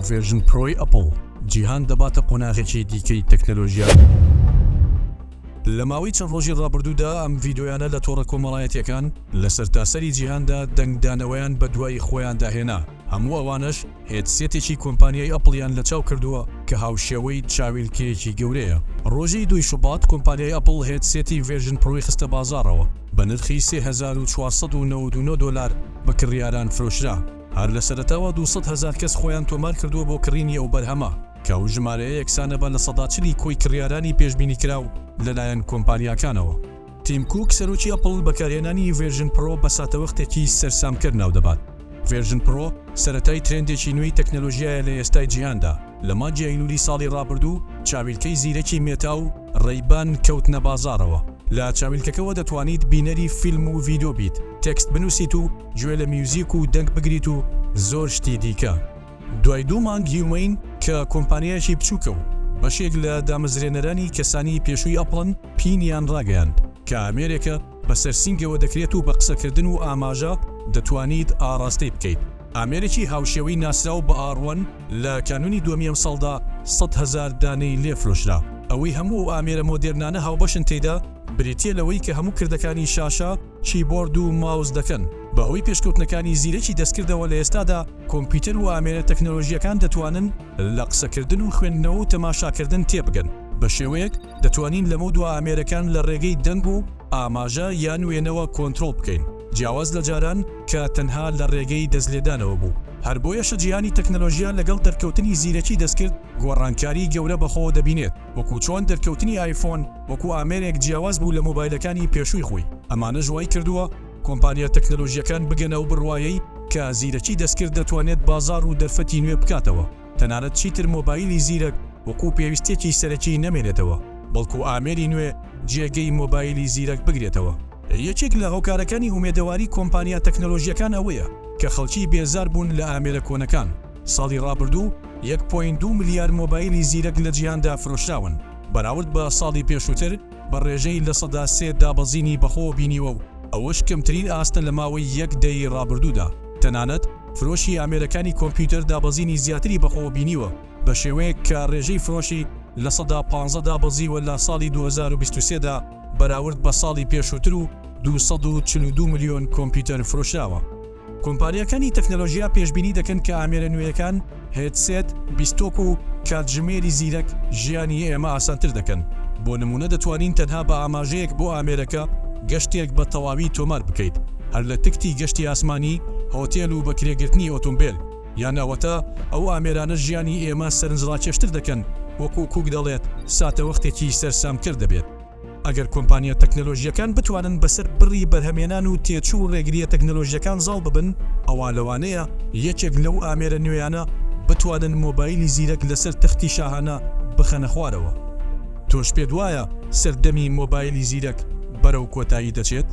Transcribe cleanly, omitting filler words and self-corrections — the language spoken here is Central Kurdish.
Vision Pro ی ئەپڵ جیهان دەباتە قۆناغێکی دیکەی تەکنەلۆژیا. لە ماوەی چەند ڕۆژی ڕابردوودا ئەم ڤیدۆیانە لە تۆڕە کۆمەڵایەتییەکان لە سەرتاسەری جیهاندا دەنگدانەوەیان بەدوای خۆیاندا هێنا، هەموو ئەوانەش headset ێکی کۆمپانیای ئەپڵیان لە چاو کردووە کە هاوشێوەی چاویلکەیەکی گەورەیە. ڕۆژی دووی شوبات کۆمپانیای ئەپڵ headset ی Vision Pro ی خستە بازاڕەوە، بە نرخی 3499 دۆلار بە کڕیاران فرۆشرا. هەر لە سەرەتاوە 200,000 کەس خۆیان تۆمار کردووە بۆ کڕینی ئەو بەرهەمە، کە ئەو ژمارەیە یەکسانە بە 40% ی کۆی کڕیارانی پێشبینیکراو لەلایەن کۆمپانیاکانەوە. تیم کوک سەرۆکی ئەپڵ بەکارهێنانی Vision Pro بە ساتەوەختێکی سەرسامکەر ناودەبات. Vision Pro سەرەتای ترێندێکی نوێی تەکنەلۆژیایە لە ئێستای جیهاندا. لە مانگی ئەیلولی ساڵی ڕابردوو چاویلکەی زیرەکی مێتا و ڕەیبان کەوتنە بازاڕەوە. لە چاویلکەکەوە دەتوانیت بینەری فیلم و ڤیدۆ بیت، تێکست بنووسیت و گوێ لە میوزیک و دەنگ بگریت و زۆر شتی دیکە. دوای دوو مانگ Humane کە کۆمپانیایەکی بچووکە و بەشێک لە دامەزرێنەرانی کەسانی پێشووی ئەپڵن، Pin یان ڕاگەیاند کە ئامێرێکە بەسەر سینگەوە دەکرێت و بە قسەکردن و ئاماژە دەتوانیت ئاڕاستەی بکەیت. ئامێرێکی هاوشێوەی ناسراو بە R1 لە کانوونی دووەمی ئەمساڵدا 100,000 دانەی لێ فرۆشرا. ئەوەی هەموو ئەو ئامێرە مۆدێرنانە هاوبەشن تێیدا بریتییە لەوەی کە هەموو کردەکانی شاشە، کیبۆرد و ماوس دەکەن. بەهۆی پێشکەوتنەکانی زیرەکی دەستکردەوە لە ئێستادا کۆمپیوتەر و ئامێرە تەکنەلۆژییەکان دەتوانن لە قسەکردن و خوێندنەوە و تەماشاکردن تێبگەن، بە شێوەیەک دەتوانین لەمەودوا ئامێرەکان لە ڕێگەی دەنگ و ئاماژە یان وێنەوە کۆنترۆڵ بکەین، جیاواز لە جاران کە تەنها لە ڕێگەی دەستلێدانەوە بوو. هەر بۆیەشە جیهانی تەکنەلۆژیا لەگەڵ دەرکەوتنی زیرەکی دەستکرد گۆڕانکاری گەورە بەخۆوە دەبینێت، وەکو چۆن دەرکەوتنی ئایفۆن وەکو ئامێرێک جیاواز بوو لە مۆبایلەکانی پێشووی خۆی، ئەمانەش وایکردووە کۆمپانیا تەکنەلۆژییەکان بگەنە ئەو بڕوایەی کە زیرەکی دەستکرد دەتوانێت بازاڕ و دەرفەتی نوێ بکاتەوە، تەنانەت چیتر مۆبایلی زیرەک وەکو پێویستییەکی سەرەکی نەمێنێتەوە، بەڵکو ئامێری نوێ جێگەی مۆبایلی زیرەک بگرێتەوە. یەکێک لە هۆکارەکانی ئومێدەواری کۆمپانیا تەکنەلۆژییەکان ئەوەیە کە خەڵکی بێزار بوون لە ئامێرە کۆنەکان، ساڵی ڕابردوو یەک point دوو ملیار مۆبایلی زیرەک لە جیهاندا فرۆشراون، بەراورد بە ساڵی پێشووتر بە ڕێژەی 3% دابەزینی بەخۆوە بینیوە و ئەوەش کەمترین ئاستە لە ماوەی یەک دەیەی ڕابردوودا، تەنانەت فرۆشی ئامێرەکانی کۆمپیوتەر دابەزینی زیاتری بەخۆوە بینیوە بە شێوەیەک کە ڕێژەی فرۆشی 15% دابەزیوە لە ساڵی 2023 دا بەراورد بە ساڵی پێشووتر و 242 ملیۆن کۆمپیوتەر فرۆشراوە. کۆمپانیاکانی تەکنەلۆژیا پێشبینی دەکەن کە ئامێرە نوێیەکان، headset، بیستۆک و کاتژمێری زیرەک ژیانی ئێمە ئاسانتر دەکەن. بۆ نموونە دەتوانین تەنها بە ئاماژەیەک بۆ ئامێرەکە گەشتێک بە تەواوی تۆمار بکەیت، هەر لە تکتی گەشتی ئاسمانی، هۆتێل و بەکرێگرتنی ئۆتۆمبێل. یان ئەوەتا ئەو ئامێرانە ژیانی ئێمە سەرنجڕاکێشتر دەکەن، وەکو کوک دەڵێت ساتەوەختێکی سەرسامکەر دەبێت. ئەگەر کۆمپانیا تەکنەلۆژییەکان بتوانن بەسەر بڕی بەرهەمهێنان و تێچوو و ڕێگرییە تەکنەلۆژییەکان زاڵ ببن، ئەوا لەوانەیە یەکێک لەو ئامێرە نوێیانە بتوانن مۆبایلی زیرەک لەسەر تەختی شاهانە بخەنە خوارەوە. تۆش پێت وایە سەردەمی مۆبایلی زیرەک بەرەو کۆتایی دەچێت؟